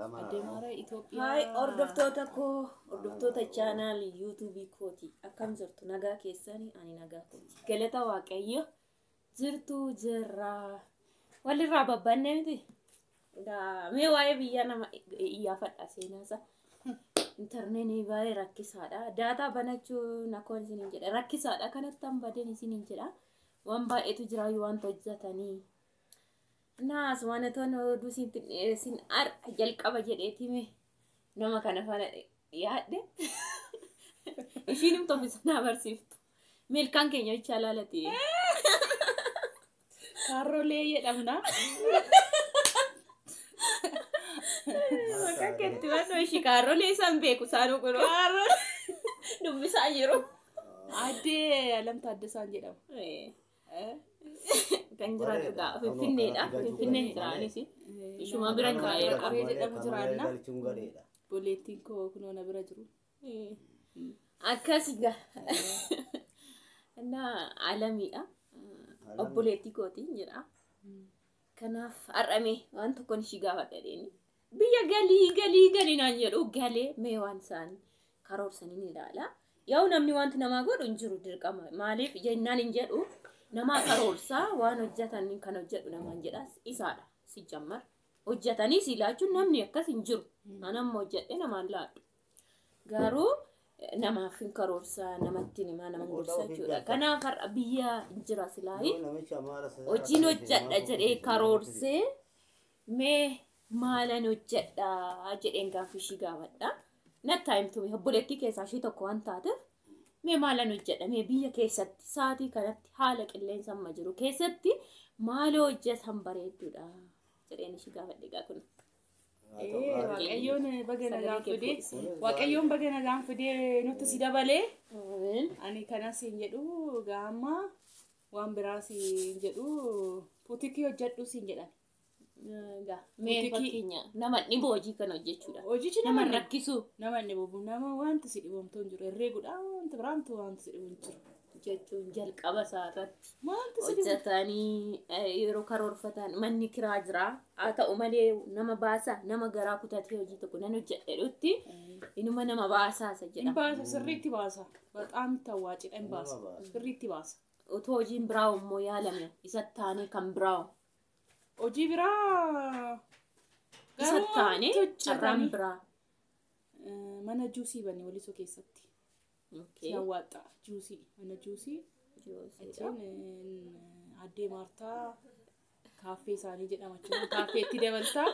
Addee Maaraa Itoophiyaa. Haay hordoftoota koo, hordoftoota chaanaal yuutuubii kooti. Akkam jirtu? Nagaa keessanii? Ani nagaa kooti. Galata Waaqayyo jirtu jirra. Walirraa babbannee miti. Mee waa'ee biyya nama iyyaafadha seenaasaa. Intarneetii baay'ee rakkisaadha. Daataa banachuun akkoon isiniin jedha. Rakkisaadha kanatti han badeen isiniin jedha. Waan baay'eetu jiraayyuu wanta hojjetanii. Naas waan toon oduu isin har'a jalqaba jedheetime nama kana faana dhiyaadhe. Ishiin himtu ofiisa naa barsiiftu. Meelkaan keenya bichaa laalati. Kaarrolee jedhamna. Maqaa keetti waan ishii kaarrolee isaan beeku isaanuu kunoo. Dubbisaa jiru. Addee Alam Taaddasaan jedhama. Kan jiraatu gaa Finfinneedha. Finfinneen jiraanis. Ishuma bira jira. Qoree jedhamu jiraanna. Boleettiin koo kunoo na bira jiru. Akkas gaa. Innaa Alamiidha. Obboleettii kootiin jedha. Kanaaf har'ame waan tokkoon ishii gaafadha deeni. Biyya galii galii galii naan jedhu galee mee waan isaan karoorsanii ni ilaala. Yaa'u namni wanti namaa godhu hin jiru dirqama. Maaliif jennaan hin jedhu namaa karoorsaa waan hojjetan kan hojjedhu namaan jedhas isaadha si jammar. Hojjetanii si laachuun namni akkas hin jiru. Ani amma hojjedhe namaan laadhu. Garuu namaaf hin karoorsaa namatti himaa nama gorsa jechuudha. Kanaaf har'a biyya jira silaayi. Hojiin hojjedha jedhee karoorsee mee maalan hojjedha jedheen gaaffii ishii gaafadha. Natti himtume obboleettii keessaa ishee tokko waan taateef mee maalan hojjedha mee biyya keessatti sa'aatii kanatti haala qilleensa amma jiru keessatti maal hojjetan bareedduudha jedheen ishii gaafadhe gaa kun. Waaqayyoon baga nagaan fidee Waaqayyoon baga nagaan fidee nutti si dabalee. Ani kanas hin jedhu gaama waan biraas hin jedhu buutikii hojjedhu siin jedhan. Mee fakkeenya nama dhibu hojii kana hojjechuudha. Hojichi nama rakkisu. Nama dhibu nama wanti si dhibamtu hin jiru herreeguudha wanti biraamtu wanti si dhibu hin jiru. Jechuun jalqaba isaa irratti Wanti si dhibu. hojjetanii yeroo karoorfatan manni kiraa jira. Haa ta'u malee nama baasa nama garaa kutatee hojii tokko nan hojjedhutti inuma nama baasaa isa Hin jedhama. baasa sirriitti baasa. Baxaam tawwaacidha hin baasa. Sirriitti baasa. Otoo hojiin biraa immoo yaalame isa taanee kan biraa Hojii biraa isa taanee carraan hojjetanii biraa. mana juusii banne Walisoo keessatti. Si hawwaxa juusii mana juusii achiin addee Maartaa kaaffee isaanii jedhama achiin kaaffeetti dabaltaa.